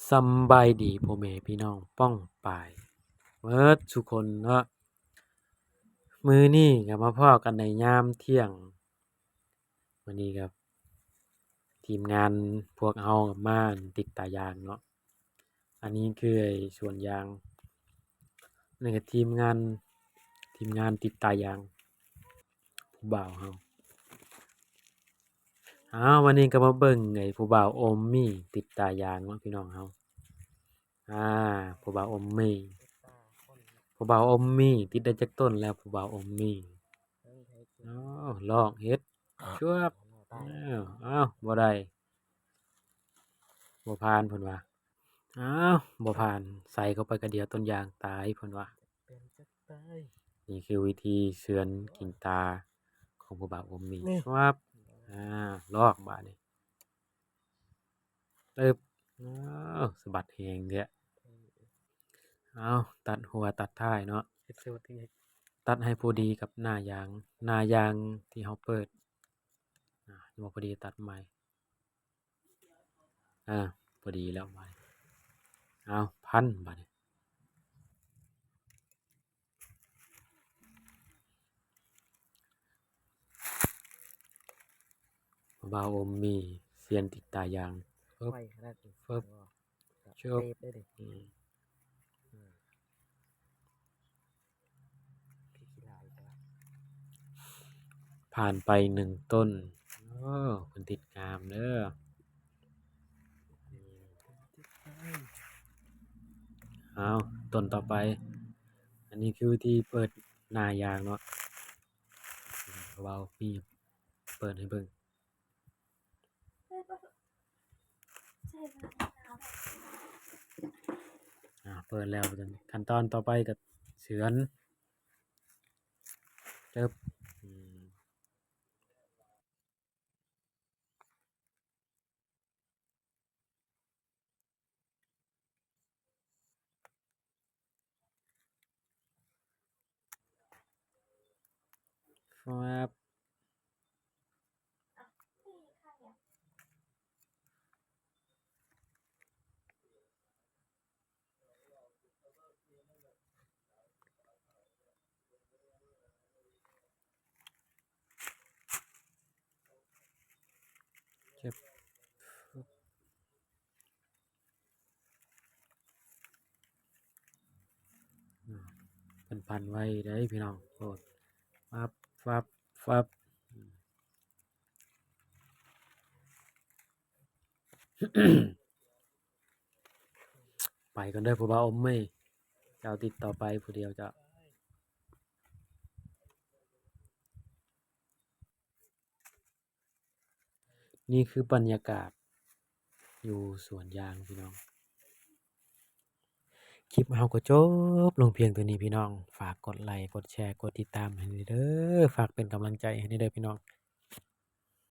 ສຳບາຍດີພໍ່ແມ່ພີ່ນ້ອງປ້ອງປາຍເບິດສູ່ຄົນເນາະ. ມື້ນີ້ກໍມາພໍ້ກັນໃນຍາມທ່ຽງ. ມື້ນີ້ກໍທີມງານພວກເຮົາມາຕິດຕາຢາງເນາະ. ອັນນີ້ຄືໄອ້ສວນຢາງ. ນີ້ກໍທີມງານ, ທີມງານຕິດຕາຢາງ ຜູ້ບ່າວເຮົາ. ອ້າວ ວັນນີ້ກໍມາເບິ່ງໄອ້ຜູ້ບ່າວອົມໝີ່ຕິດຕາຢາງເນາະພີ່ນ້ອງເຮົາ. ອາ ຜູ້ບ່າວອົມໝີ່, ຜູ້ບ່າວອົມໝີ່ ຕິດໄດ້ຈັກຕົ້ນແລ້ວຜູ້ບ່າວອົມໝີ່? ອ້າວ ລອກເຮັດ ຊວບ. ອ້າວ ອ້າວ ບໍ່ໄດ້ ບໍ່ຜ່ານເພິ່ນວ່າ. ອ້າວ ບໍ່ຜ່ານ ໃສ່ເຂົ້າໄປກະດຽວຕົ້ນຢາງຕາຍເພິ່ນວ່າ. ນີ້ຄືວິທີເຊືອນກິ່ງຕາຂອງຜູ້ບ່າວອົມໝີ່. ຊວບ. ອາ ລອກບາດນີ້. ເອີບ ອ້າວ ສະບັດແຮງແທ້. ເອົາ ຕັດຫົວຕັດທ້າຍເນາະ, ຕັດໃຫ້ພໍດີກັບໜ້າຢາງ, ໜ້າຢາງທີ່ເຮົາເປີດ. ອາ ບໍ່ພໍດີຕັດໃໝ່. ອາ ພໍດີແລ້ວບາດນີ້. ເອົາ ພັນບາດນີ້. ບ່າວອົມໝີ່ ຊຽນຕິດຕາຢາງ. ຟຶບ ໄວຂະໜາດນີ້ ຟຶບ ຈວບ ເຕີບເດ້ນີ້. ອືມ ອືມ ຂີ້ຂີ້ຫຼ້າອີກແລ້ວ. ຜ່ານໄປໜຶ່ງຕົ້ນ. ໂອ້ ເພິ່ນຕິດງາມເດີ. ເອົາ ຕົ້ນຕໍ່ໄປ. ອັນນີ້ຄືທີ່ເປີດໜ້າຢາງເນາະ, ເວົ້າມີເປີດໃຫ້ເບິ່ງ. ອາ ເປີດແລ້ວ ຂັ້ນຕອນຕໍ່ໄປກໍເຊືອນ. ເຈີບ ອືມ. ເຈັບ ເພິ່ນພັນໄວເດ້ພີ່ນ້ອງ. ໂອ້ ຟັບ ຟັບ ຟັບ. ໄປກ່ອນເດີຜູ້ບ່າວອົມໝີ່, ເຈົ້າຕິດຕໍ່ໄປຜູ້ດຽວເຈົ້າ. ນີ້ຄືບັນຍາກາດຢູ່ສວນຢາງພີ່ນ້ອງ. ຄລິບເຮົາກໍຈົບລົງພຽງເທົ່ານີ້ພີ່ນ້ອງ. ຝາກກົດໄລ ກົດແຊ ກົດຕິດຕາມໃຫ້ແດ່ເດີ. ຝາກເປັນກຳລັງໃຈໃຫ້ແດ່ເດີພີ່ນ້ອງ.